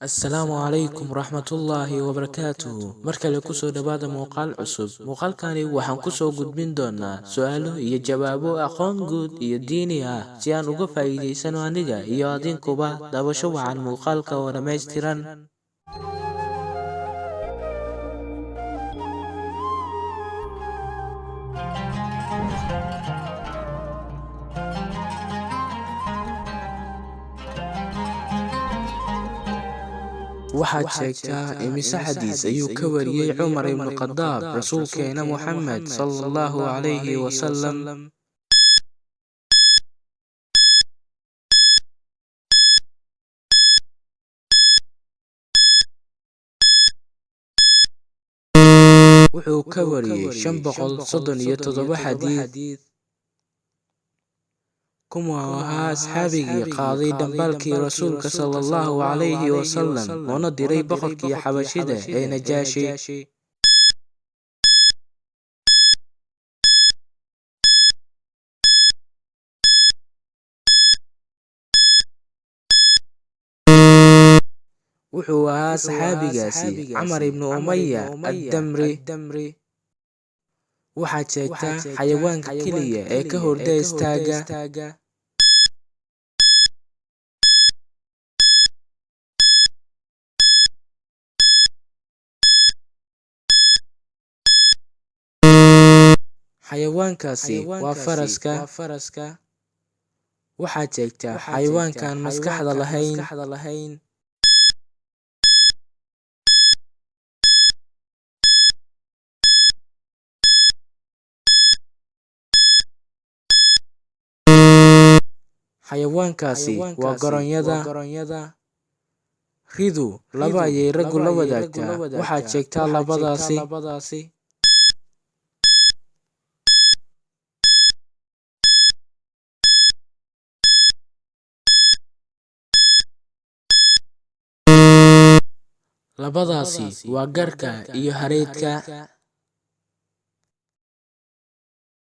Assalaamu calaykum waraxmatullaahi wabarakaatuhu. Mar kale kusoo dhowaada muuqaal cusub. Muuqaalkani waxaan kusoo gudbin doonaa su'aalo iyo jawaabo aqoon guud iyo diini ah si aan uga faa'iidaysano aniga iyo adinkuba. Daawasho wacan muuqaalka oo dhammaystiran. Waxaad sheegtaa imise xadiis ayuu ka wariyey Cumar ibnu Khadaab rasuulkeena Muxamed sallallahu calayhi wasalam? Wuxuu ka wariyey 537 xadiis. Kuma ahaa asxaabigii qaaday dhambaalkii rasuulka sallallahu calayhi wasalam loona diray boqorkii Xabashida ee Najaashi? Wuxuu ahaa saxaabigaasi Camar ibnu Umaya addamri. Waxaad sheegtaa xayawaanka keliya ee ka hurda istaaga. Xayawaankaasi waa faraska. Waxaad sheegtaa xayawaankaan maskaxda lahayn. Xayawaankaasi waa goronyada. Ridu laba ayay raggu la wadaagtaa. Waxaad sheegtaa labadaasi. Labadaasi waa garka iyo hareedka.